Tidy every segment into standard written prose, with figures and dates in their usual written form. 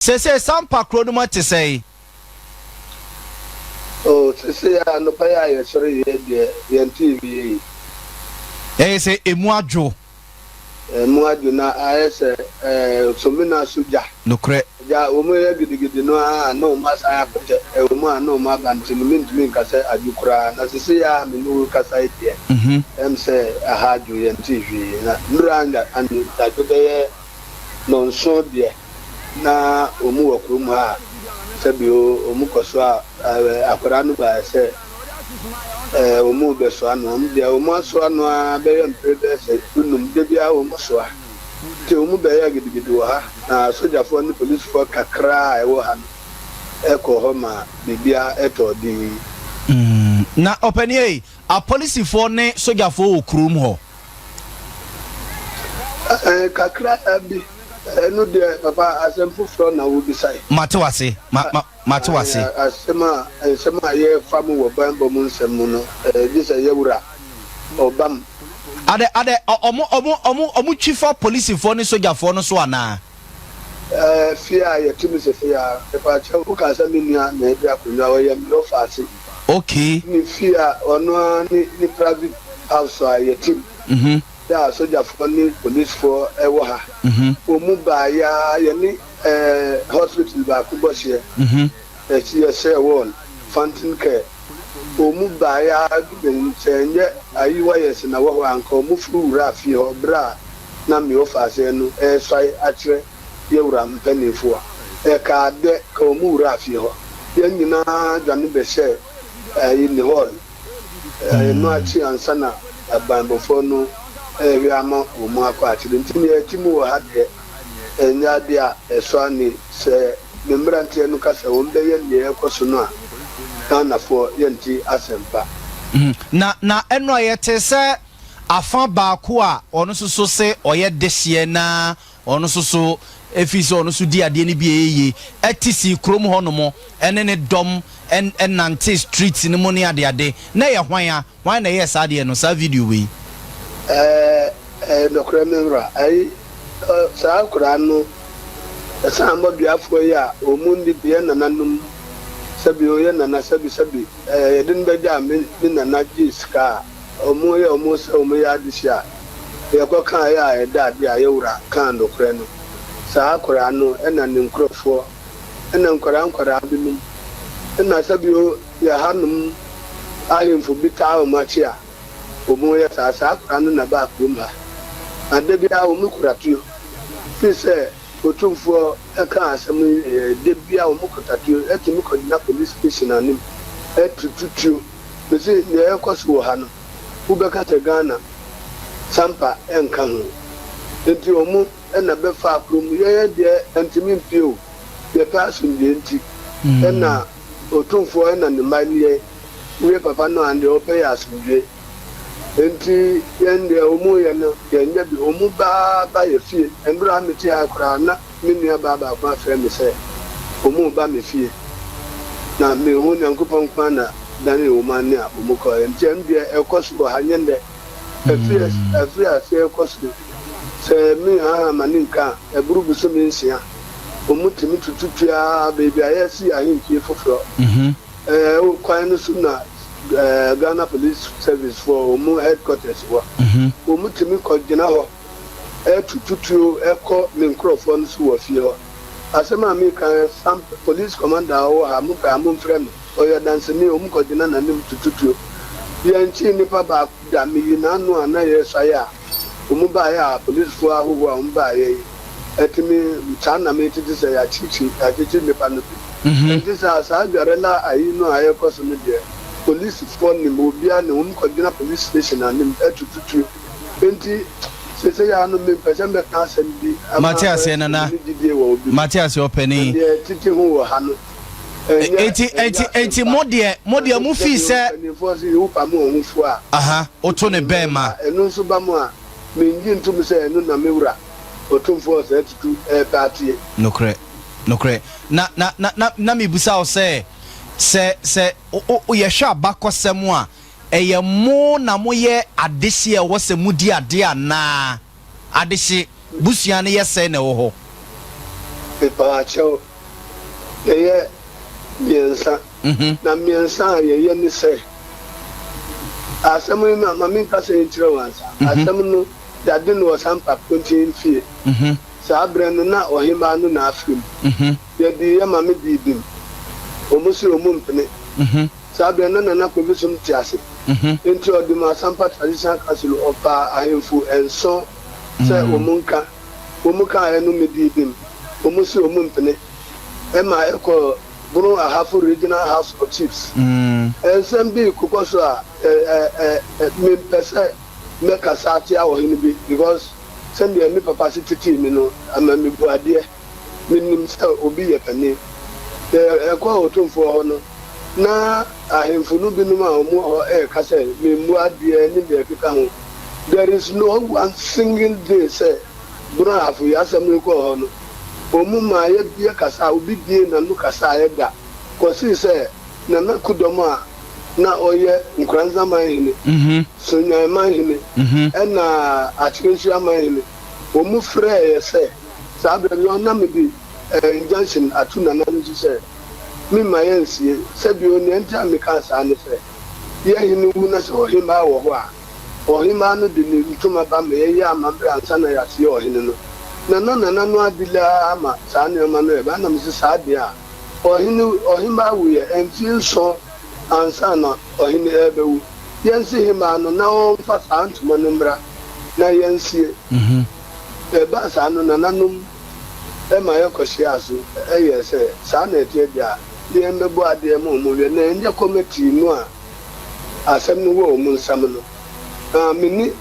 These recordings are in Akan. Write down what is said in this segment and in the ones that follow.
Seesei Sampa kuro no mu te sɛn? Oh, seesei a anɔpa yi a yɛsɔre yɛ deɛ yɛntee hwee. Ɛyɛ sɛ emu adwo. Emu adwo na ayɛ sɛ ɛɛ somina so gya. Nokorɛ. Gya, wɔn yɛ gidigidi no ara a na wɔn asan akɔkyɛ, ɛwɔ mu a na wɔn aba nti no mentumi nka sɛ adwo koraa. Na seesei a me ne wo rekasa yi deɛ, ɛm sɛ aha adwo yɛntee hwee. Na nnora anadwo bɛyɛ nnɔnson deɛ na wɔn wɔ kurom ha a, sɛbi o, wɔn kɔ so a, akwadaa no baeɛ sɛ wɔn rebɛsoa no. Wɔn deɛ wɔn asoa no ara bɛyɛ mpere bɛyɛ sɛ dunum, da biara wɔn soa. Nti wɔn bɛyɛɛ gidigidi wɔ ha, na asogyafoɔ ne polisifoɔ kakra a ɛwɔ ha no kɔɔ hɔ ma biribiara tɔɔ dinn. Na ɔpanin ei, apolisifoɔ ne sogyafoɔ wɔ kurom hɔ? Ɛɛ, kakra bi. Ɛno deɛ, papa, asɛm foforɔ na wobisae. Mate wo ase. Ma, ma, mate wo ase. Asɛm a, nsɛm a yɛrefa mu wɔ banbɔ mu nsɛm mu no, gye sɛ yɛwura ɔba mu. Adɛ, adɛ, ɔmo, ɔmo, ɔmo, ɔmo twi fa polisifoɔ ne sogyafoɔ no so anaa? Ɛɛ, fie a yɛte mu sesei ara. Mepaakyɛw, wokaa sɛ me nua na ɛde akonnwa, ɔyɛ me ɔfaase. Okay. Ne fie a ɔno ara ne ne private house a yɛte mu. Mhm. Yɛ a sogyafoɔ ne policefoɔ wɔ ha. Mhm. Wɔn mu baeɛ ara, yɛne ɛɛ hospital baako bɔ hyeɛ. Mhm. Yɛsi yɛhyɛɛ wall, fountain care. Wɔn mu baeɛ ara bi bɛn sɛ ɛnyɛ ayi wires na wɔ hɔ a anka wɔn foro wuraa fie hɔ berɛ a na me ɔfaaseɛ no resuae akyerɛ yɛ wura mpaninfoɔ. Ɛkaa dɛ ka wɔn wuraa fie hɔ. Yɛn nyinaa dwane bɛhyɛɛ ayi ne hall. Ɛno akyi ansa na abanbɔfoɔ no rehwɛ ama wɔn akɔ akyire. Nti nea ɛte mu wɔ ha deɛ, ɛnyɛ adeɛ a ɛsɔ ani. Sɛ me mmeranteɛ no ka sɛ wɔbɛyɛ nea ɛrekɔ so no a, Ghanafoɔ yɛnte asɛm pa. Na na ɛno a yɛte sɛ afa baako a ɔno nso so se ɔyɛ dehyeɛ na Ɔno nso so, ɛfiri sɛ ɔno nso di adeɛ no bi a ɛyɛ yie, te sii kurom hɔ nom ne ne dɔm nantee street no mu ne adeade. Na ɛyɛ hwan a? Hwan na ɛyɛɛ saa adeɛ no, saa video wei? Ɛɛ, ɛyɛ nokorɛ me wura. Ayi, saa akwadaa no, ɛsiane mmɔduafoɔ yi a wɔn nni bi, yɛn nananom, sɛbi o, yɛn nana, sɛbi, sɛbi, ɛɛ, yɛde no bɛgyaa me, me nana gyee sika a, Wɔyɛ wɔn sɛ wɔyɛ adehye a, yɛkɔ kaeɛ a ɛda ade a yɛwura kaa nokorɛ no. Saa akwadaa no na ne nkorɔfoɔ na nkwadaa nkwadaa binom na sɛbio yɛ hanom ahemfo bi taa wɔn akyi a wɔyɛ saa. Saa akwadaa no na baa kurom ha na da biara wɔn kura tuo firi sɛ Otumfoɔ kaa asɛm yi wieɛ da biara wɔn kuta tuo tumi kɔgyina police station anim tutu tuo. Mese nea ɛrekɔ so wɔ ha no wo bɛka sɛ Ghana sampa nka ho nti ɔmo na bɛfaa kurom yɛn deɛ ɛntumi mpue o yɛpɛ asomdwoe nti ɛna otumfoɔ ɛna ne mma ne yɛn woyɛ papa no a deɛ ɔpɛ yɛ asomdwoe nti yɛn deɛ ɔmo yɛ no yɛn nyɛ bi ɔmo baa ba yɛ fie ɛmberɛ a mete ha koraa na Me nuabaa baako afrɛ me sɛ wɔreba me fie, na menhu Nyankopɔn nko ara na danee wɔn ani a wɔkɔeɛ. Nti ɛno deɛ ɛkɔ so wɔ ha, nyɛ nnɛ. Ɛfiri ɛfiri aseɛ rekɔ so, sɛ me haha m'ani nka a, ɛboro bosome nsia. Wɔtumi tutu tua baabi a yɛasi ahemfie foforɔ. Ɛɛ kwan no so na ɛɛ Ghana Police Service foɔ wɔn headquarters wɔ. Wɔtumi kɔgyina hɔ. Retutu tuo kɔ me nkurɔfoɔ no so wɔ fie hɔ. Asɛm a mereka yi, some police commander a ɔwɔ ha, mopɛ a momfrɛ no, ɔyɛ ɔdanseni, wɔkɔgyina n'anim tutu tuo. Yɛnkyee nipa baako da, meyi n'ano a na yɛresuae a wɔbaeɛ a polisifoɔ ahohoɔ a wɔbaeɛ yi atumi, saa na metete sɛ yɛakyekye, yɛakyekye nnipa no bi. Enti saa, saa guerrilla ayi no a ɛrekɔ so no deɛ, polisifoɔ nim, obiara nim, wɔkɔgyina police station anim tutu tuo. Enti seesei ara no mempɛ sɛ mɛka asɛm bi ama Mate akɔyɛ aseɛ sɛ Nana. menni gyidie wɔ obi mu. Mate aseɛ Na ɔpanin. deɛ ɛtete ho wɔ ha no, ɛnyɛ Enti ɛnyɛ enti enti asɛm pa. mo deɛ mo Na deɛ mo fii sɛdeɛ sɛ. mpanimfoɔ se wopamo wo ho fo a, Aha, woto woto ne ne bɛɛma. mmarima. Ɛno nso ba mu a, mennye ntom sɛ ɛno na me wura Otumfoɔ Osei Tutu repɛ atie. Nokorɛ, nokorɛ. Na na na na na mebisa wo sɛ, sɛ sɛ wo wo yɛhwɛ abakɔsɛm a, Ɛyɛ mo na moyɛ adehye a ɛwɔ sɛ mudi ade anaa? Adehye busua no yɛ sɛn na ɛwɔ hɔ? Mepaakyɛw, Yɛyɛ mmiɛnsa, na mmiɛnsa a yɛyɛ ne sɛ, asɛm yi ma ma menkasa yi nkyerɛ wo ansa. Asɛm no, yɛade no wɔ Sampa Pontin fie. Saa berɛ no, na ɔhemmaa no na afiri mu. Yɛdii yɛ maame dii bem. Wɔn se wɔn mpene. Saa berɛ no, na Nana Kofi Som te ase. Enti ɔde maa Sampa Traditional Council, ɔpaa ahemfo nson sɛ wɔn nka. Wɔn kaeɛ no, medii bem. Wɔn se wɔn mpene. Ɛma ɛkɔɔ Bono Ahafo Regional House of Chiefs. Nsɛm bi rekokɔ so a, mempɛ sɛ mɛkasa atia ɔhene bi because sɛdeɛ me papa se tetee me no, ama mebu adeɛ. Menim sɛ obi yɛ panin. Yɛkɔɔ Otumfoɔ hɔ no, na ahemfo no binom a wɔwɔ hɔ reka sɛ memmu adeɛ ne deɛ ɛkeka ho. There is no one single day sɛ Bono Ahafo yi asɛm no kɔɔ hɔ no, wɔn maa yɛbue kasaa, obi buee n'ano kasaeɛ da kɔsii sɛ Nana Kudɔm a na ɔyɛ Nkoranza manhene, Sonyan manhene, ɛna Akyerɛnhyia manhene, wɔn frɛɛ yɛ sɛ saa berɛ no na mede injunction ato Nana no so sɛ memma yɛnsie. Sɛbio nea nti a mekaa saa ne sɛ, yɛn hene wu na sɛ ɔhemmaa wɔ hɔ a, Ɔhemmaa no de ne ntoma ba ma yɛyɛ amammerɛ ansa na yɛasoɛ ɔhene no. Na na nana no adili ara ma saa nneɛma no reba. Ɛnna mise, Saa deɛ a, ɔhene, ɔhemmaa wuiɛ mfeɛ nson ansa na ɔhene rebɛwu. Yɛnse hemmaa no na ɔmfa saa ntoma no mmra na yɛnsie. Ɛbaa saa no, nananom ma yɛkɔhyiaa so yɛɛ sɛ, saa na ɛteɛ deɛ a, yɛmmɛbɔ adeɛ ma wɔn nhwɛ, na ɛnyɛ kɔmɛtii no a asɛm no wɔ wɔn nsam no, na me ne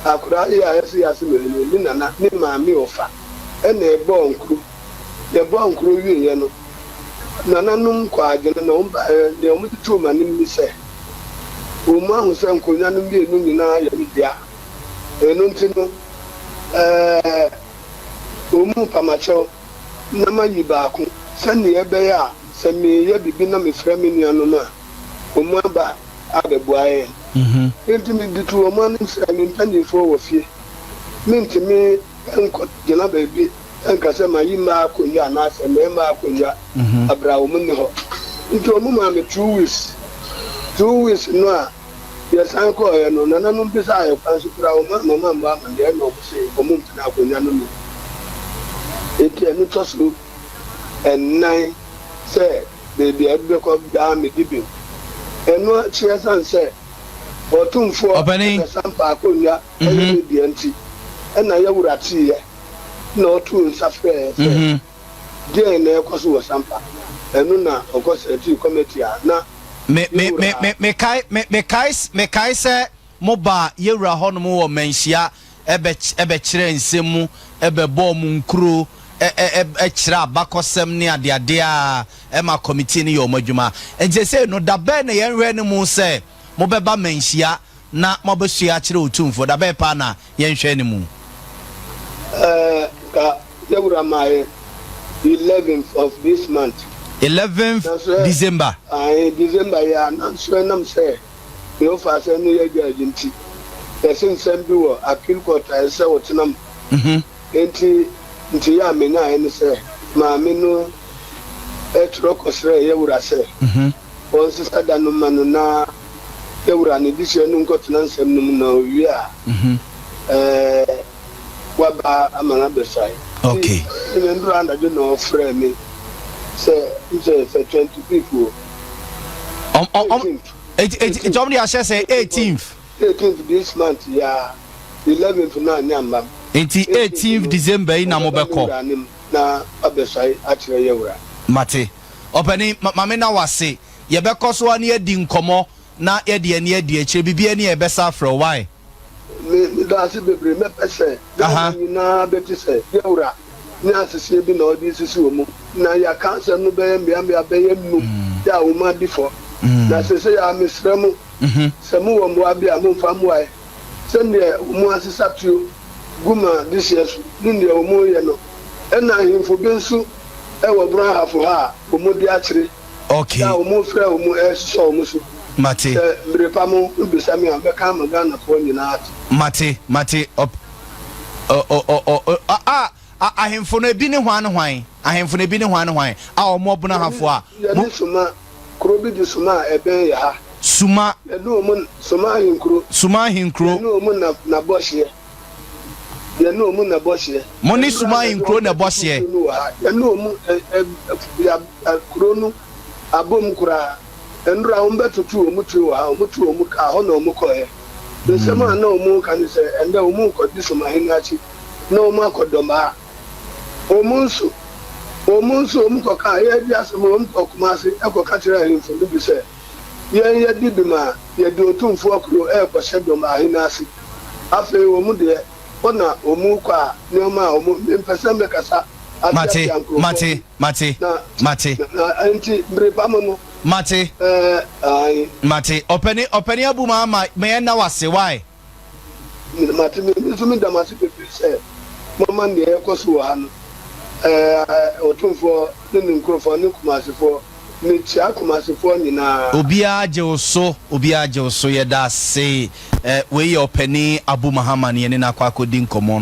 akwadaa yi a yɛse yɛase no yi, me nana, ne maame ɔfa na ɛbɔɔ nkuro. Yɛbɔɔ nkuro wieeɛ no, nananom kɔɔ adwene na wɔn baeɛ, deɛ wɔde too m'anim ne sɛ, wɔn ahu sɛ nkonnwa no mmienu nyinaa yɛ me dea. Ɛno nti no, ɛɛ, wɔn mu pamakyɛw na mayi baako sɛdeɛ ɛbɛyɛ a sɛ mereyɛ biribi na mefrɛ me nuanom a, wɔn aba abɛboa yɛn. Enti mede too wɔn anim sɛ, Me mpanimfoɔ wɔ fie. Mentumi nkɔgyina baabi nka sɛ mayi mmaa akonnwa anaasɛ mmarima akonnwa bere a wɔn nni hɔ. Enti wɔmaa me 2 weeks. 2 weeks no a yɛsan kɔeɛ no, nananom bisaa yɛn kwan so koraa, wɔn amma mammɔ amanneɛ na wɔse wɔmpene akonnwa no mu. Enti ɛno tɔ so nnan sɛ baabi a ɛbɛkɔ biara medi bem. Ɛno akyi ɛsiane sɛ Ɔtumfoɔ Ɔpanin. Ɛbɛsampa akonnwa yɛ ne dea nti, ɛna yɛn wura teeɛ na ɔtoo nsa frɛɛ sɛ deɛn na ɛrekɔ so wɔ Sampa. Ɛno na ɔkɔ sɛtii kɔmɛti a na Me, yɛn me, me, wura. me, mekae, me, mekae, mekae sɛ mobaa yɛn wura hɔnom wɔ Manhyia bɛkyerɛɛ nsɛm mu, bɛbɔɔ mo nkuro, kyerɛɛ abakɔsɛm ne adeade a ɛma kɔmitii no yɛ wɔn adwuma. Enti seesei no, da bɛn na yɛnhwɛ no mu sɛ mobɛba manhyia na moabɛsua akyerɛ Otumfoɔ? Da bɛn paa na yɛnhwɛ no mu? Ɛɛ, nka yɛwura maa yɛn 11th of this month. 11th December. Ae, December yi ara, nanso ɛnam sɛ. Nea ɔfa asɛm no yɛ judge nti, yɛse nsɛm bi wɔ appeal court a ɛsɛ sɛ wotena mu. Enti nteyɛ a menyaeɛ ne sɛ maame no twerɛ kɔsrɛɛ yɛwura sɛ ɔnsesa da no mma no na yɛwura ne dehyeɛ no nkɔtena nsɛm no mu na ɔwie a ɛɛ waba ama no abɛsuae. Nti nnora anadwo na ɔfrɛɛ me sɛ sɛ sɛ 25th o. 18th. Eti eti wɔn de ahyɛ sɛ 18th. 18th this month ya 11th no anya mma. Nti 18th December yi na mo bɛ kɔ. Na abɛsae akyerɛ yɛ wura. Mate. Ɔpanin, ma me na wase. Yɛbɛkɔ so ara na yɛadi nkɔmmɔ na yɛde ani adi akyire. Biribiara ni a yɛbɛsa afrɛ wo. Why? Me meda ase bebree. Mɛpɛ sɛ Ghana nyinaa bɛte sɛ yɛ wura ne aseseɛ bi na ɔde resisi wɔn mu. Na yɛaka asɛm no bɛyɛ mmeammea bɛyɛ nnum yɛ a wɔn adi fɔ. Na seesei ara mesrɛ mo sɛ mowɔ mmoa bi a momfa mmoaɛ sɛdeɛ wɔn asesa tuo gu ma dehyeɛ so ne deɛ wɔn reyɛ no. Ɛna ahemfo bi nso wɔ Brong Ahafo ha a wɔn de akyere Okay. a wɔn frɛ wɔn resosɔ wɔn so. Mate. Sɛ mmere pa mo bisa me a mɛka ama Ghanafoɔ nyinaa ate. Mate, mate. Ɔ, ɔ, ɔ, ɔ, ɔ, a, a. Ahemfo no ebi ne hwan ne hwan? Ahemfo no ebi ne hwan ne hwan a wɔn ɔbono ahafo a? Yɛne Suma, kuro bi de Suma a ɛbɛn yɛ ha. Suma. Yɛne wɔn, Suma ahenkuro. Suma ahenkuro. Yɛne wɔn na na bɔ hyeɛ. Yɛne wɔn na ɛbɔ hyeɛ. Mo ne Suma ahenkuro na ɛbɔ hyeɛ. Yɛne wɔn ɛ ɛ ya ɛ kuro no abom koraa. Nnora wɔn bɛtoto wɔn tuo wɔ ha, wɔn tu wɔn kaa hɔ na wɔn kɔɛ. Nsɛm a na wɔn reka ne sɛ ɛndɛ wɔn rekɔdi Somahene akyi na wɔn akɔ Dɔmaa. Wɔn nso wɔn nso wɔn kɔkaa yɛredi asɛm wɔn kɔɔ Kumasi kɔka kyerɛɛ ahemfo no bi sɛ yɛn yɛdi bem a yɛde Otumfoɔ kuro rekɔhyɛ Dɔmaahene ase. Afei wɔn deɛ hɔ na wɔn rekɔ a nneɛma a wɔn mempɛ sɛ mɛkasa Mate, atiatia nkurɔfoɔ mate, bi mate, na mate. na enti bere pa mu no Mate. ɛɛ ae. Mate. Ɔpɛni, ɔpɛni Abu Mahama, meyɛ nna wo ase, why? Mate, me nso meda mo ase bebree sɛ moama nea ɛrekɔ so wɔ ha no, ɛɛ Otumfoɔ ne ne nkurɔfoɔ ne Kumasefoɔ, mekyia Kumasefoɔ nyinaa. Obiara gye wo so, obiara gye wo so, yɛda ase. Eh, wei yɛ ɔpanin Abu Mahama ne yɛne no akɔ akɔdi nkɔmmɔ no.